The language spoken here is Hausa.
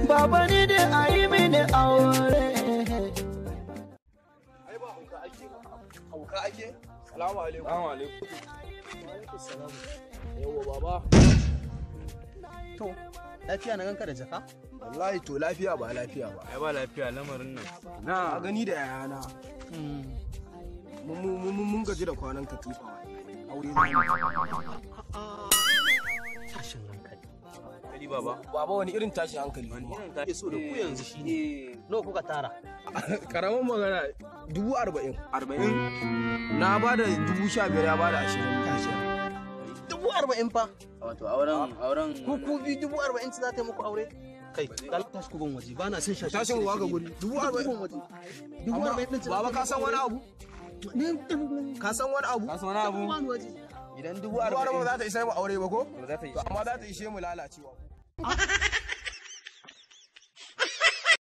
Baba ni da ayi mini aure. Ai ba hauka ake ba. Hauka ake? Salamu alaikum. Salamu alaikum. Yawwa baba. To, lafiya na ganka da jaka? Wallahi to lafiya ba lafiya ba. Ai ba lafiya lamarin nan. Na gani da yayana. Mun gaji da kwanan katifa. Aure za mu. Tashin hankali. Kali baba. Baba wani irin tashin hankali kuma. Ke so da ku yanzu shine. Nawa kuka tara? Karamin magana 40,000. 40. Na ba da 15,000 ya ba da 20. 40,000 fa. Wato auren Ku biyu 40,000 ci za ta yi muku aure? Kai, dal tashi ku ban waje, ba na son shashi. Tashin wa ga guri. 40,000. Waje. 40,000 din ci. Baba ka san wani abu? Ka san wani abu? Ka san wani abu? Ban waje. Idan 40,000 ba za ta isa mu aure ba ko? Ba za ta To amma za ta ishe mu lalacewa.